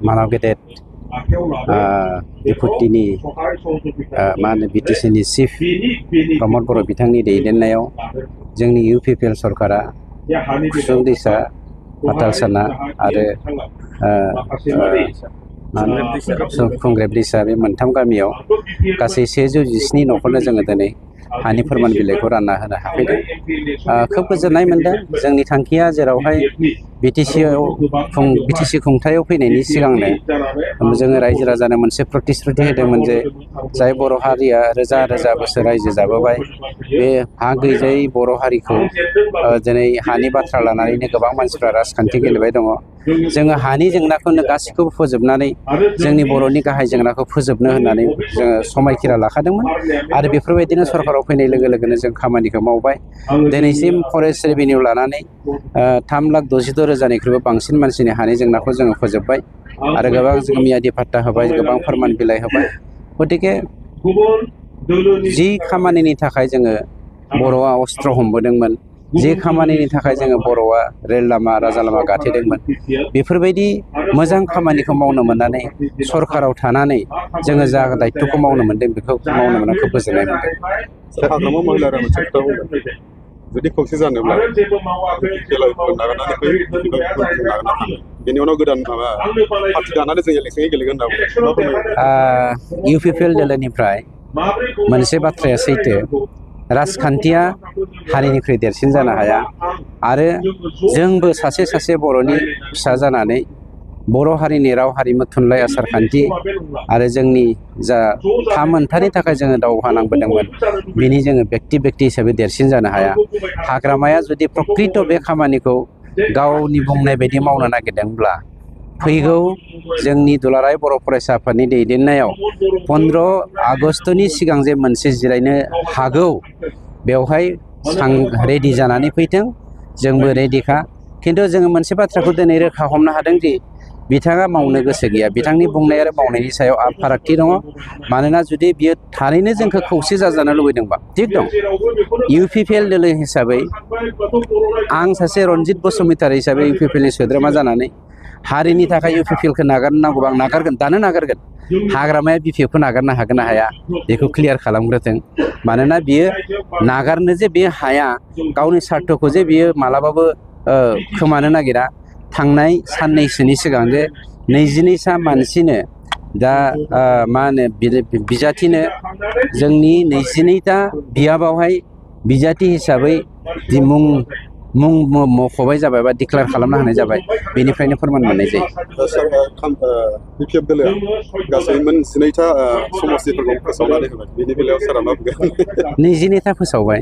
मानाव गेदेर deputyनि मा होनो BTC-नि चिफ प्रमद बर' बिथांनि दैदेननायाव जोंनि UPPL सरकारा कुसुं दैसा पातालसाना आरो खुंग्रेब दैसा बे मोनथाम गामियाव गासै 117 न'खरनो जोङो दिनै हानि फोरमान बिलाइखौ रानना होनो हाफैदों। खोब गोजोननाय मोनदों। जोंनि थांखिया जेरावहाय BTC खुंथायाव फैनायनि सिगांनो जोङो रायजो राजानो मोनसे प्रतिश्रुति होदोंमोन जे जाय बर' हारिया रोजा रोजा बोसोर रायजो जाबोबाय बे हा गैजायै बर' हारिखौ दिनै हानि बाथ्रा लानानैनो गोबां मानसिफ्रा राजखान्थि गेलेबाय दङ। जोङो हानि जेंनाखौनो गासैखौबो फोजोबनानै जोंनि बर'नि गाहाय जेंनाखौ फोजोबनो होननानै जोङो समायखिरा लाखादोंमोन आरो बेफोरबायदिनो सरकाराव फैनाय लोगो लोगोनो जों खामानिखौ मावबाय। दिनैसिम फरेस्ट रेभिनिउ लानानै 3,66,000निख्रुइबो बांसिन मानसिनि हानि जेंनाखौ जोङो फोजोबबाय आरो गोबां जों मियादि फाट्टा होबाय, गोबां फोरमान बिलाइ होबाय। गतिके जि खामानिनि थाखाय जोङो बर'आ अस्त्र हमबोदोंमोन, जे खामानिनि थाखाय जोङो बर'आ रेल लामा राजा लामा गाथेदोंमोन, बेफोरबायदि मोजां खामानिखौ मावनो मोननानै सरकाराव थानानै जोङो जा दायित्वखौ मावनो मोनदों बेखौ मावनो मोननानै खोब गोजोननाय मोनदों। हाग्रामा महिलारा मोनसे खोथा बुंदों, जुदि खौसे जानोब्ला नागारनानै फै, नागारना थाङो, बेनि उनाव गोदान माबा पार्टि दानानै जों इलेक्सन गेलेगोन होनना बुंदों। UPPL दोलोनिफ्राय मोनसे बाथ्राया सैथो, राजखान्थिया हारिनिख्रुइ देरसिन जानो हाया आरो जोंबो सासे सासे बर'नि फिसा जानानै बर' हारिनि राव हारिमु थुनलाइ आसार खान्थि आरो जोंनि जा थामोनथानि थाखाय जोङो दावहा नांबोदोंमोन बिनि जोङो व्यक्ति हिसाबै देरसिन जानो हाया। हाग्रामाया जुदि प्रकृत बे खामानिखौ गावनि बुंनाय बायदि मावनो नागिरदोंब्ला फैगौ जोंनि दुलाराय बर' फरायसा आफादनि दैदेननायाव 15 आगस्तनि सिगां जे मोनसे जिरायनो हागौ, बेवहाय रेडि जानानै फैथों, जोंबो रेडिखा। खिन्थु जोङो मोनसे बाथ्राखौ दिनै रोखा हमनो हादों दि बिथाङा मावनो गोसो गैया। बिथांनि बुंनाय आरो मावनायनि सायाव फारागथि दङ। मानोना जुदि बियो थारैनो जोंखौ खौसे जाजानो लुबैदोंबा थिग दं। UPPL दोलो हिसाबै आं सासे रन्जित बसुमतारी हिसाबै UPPL नि सोद्रोमा जानानै हारिनि थाखाय UPPL-खौ नागारनांगौबा आं नागारगोन, दानो नागारगोन। हाग्रामाया BPF-खौ नागारनो हागोन ना हाया बेखौ क्लियार खालामग्रोथों। मानोना बियो नागारनो जे बे हाया, गावनि सार्थखौ जे बियो मालाबाबो खोमानो नागिरा। थांनाय साननैसोनि सिगां जे 22 मानसिनो दा मा होनो बिजाथिनो जोंनि 22टा बियाबावहाय बिजाथि हिसाबै मुं मख'बाय जाबाय बा डिक्लेयार खालामना होनाय जाबाय, बेनिफ्रायनो फोरमान मोननाय जायो। UPPL दोलोआ गासै 22टा समस्तिफोरखौ फोसावनानै होबाय, बेनि बेलायाव सारा मा बुंगोन? 22टा फोसावबाय,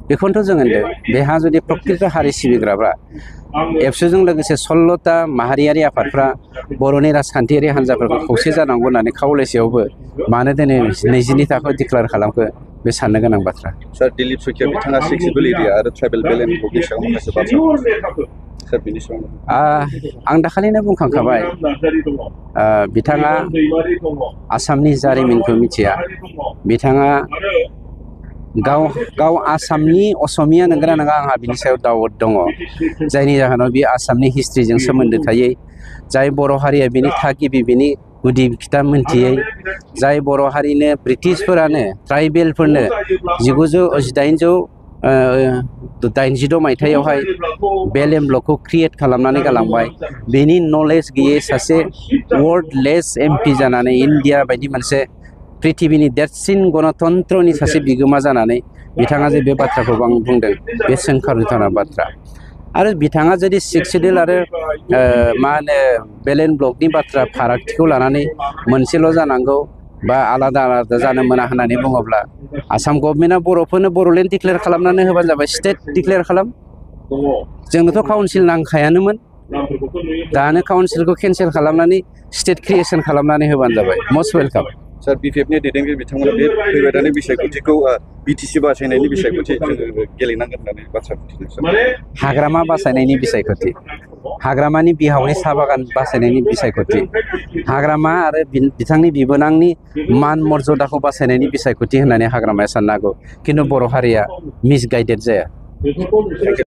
बेखौनोथ' जों होनदों। बेहा जुदि प्रकृत हारि सिबिग्राफ्रा एबसुजों लोगोसे 16टा माहारियारि आफादफ्रा बर'नि राजखान्थियारि हान्जाफोरखौ खौसे जानांगौ होननानै खावलायसेयावबो मानो दिनै 22टाखौ डिक्लेयार खालामखो, बे साननो गोनां बाथ्रा। सार, दिलीप सैखिया बिथाङा फ्लेक्सिबल एरिया आरो ट्राइबेल बेल एन्ड ब्लकनि सायाव माखासे बाथ्रा सार, बेनि सायाव आं दाखालिनो बुंखांखाबाय, बिथाङा आसामनि जारिमिनखौ मिथिया। बिथाङा गाव आसामनि असमिया नंगौना नङा आंहा बिनि सायाव डाउट दङ। जायनि जाहोनाव बे आसामनि हिस्ट्रिजों सोमोन्दो थायै, जाय बर' हारिया बिनि थागिबि, बिनि गुदि खिथा मोनथियै, जाय बर' हारिनो ब्रिटिशफोरानो ट्राइबेलफोरनो 1886 मायथाइयावहाय बेल एन्ड ब्लकखौ क्रिएट खालामनानै गालांबाय। बेनि नलेज गैयै सासे वर्डलेस MP जानानै इन्डिया बायदि मोनसे पृथिबिनि देरसिन गणतन्त्रनि सासे बिगोमा जानानै बिथाङा जे बे बाथ्राखौ आं बुंदों, बे सोंखारिथावना बाथ्रा। आरो बिथाङा जुदि 6 सिडिउल आरो मा होनो बेल एन्ड ब्लकनि बाथ्रा फारागथिखौ लानानै मोनसेल' जानांगौ बा आलादा आलादा जानो मोना होननानै बुङोब्ला आसाम गभर्नमेन्टआ बर'फोरनो बर'लेण्ड डिक्लेयार खालामनानै होबानो जाबाय, स्टेट डिक्लेयार खालाम। जोंनोथ' काउन्सिल नांखायानोमोन, दानो काउन्सिलखौ केन्सेल खालामनानै स्टेट क्रिएसन खालामनानै होबानो जाबाय। Must welcome. सार, BPF-नि दैदेनगिरि बिथांमोना बे फैबाय थानाय बिसायख'थिखौ BTC बासायनायनि बिसायख'थि जोङो गेलेनांगोन होननानै बाथ्रा बुंथिदों। हाग्रामा बासायनायनि बिसायख'थि, हाग्रामानि बिहावनि साहा बागान बासायनायनि बिसायख'थि, हाग्रामा आरो बिथांनि बिबोनांनि मान मर्यादाखौ बासायनायनि बिसायख'थि होननानै हाग्रामाया साननो हागौ, खिन्थु बर' हारिया मिसगाइडेड जाया।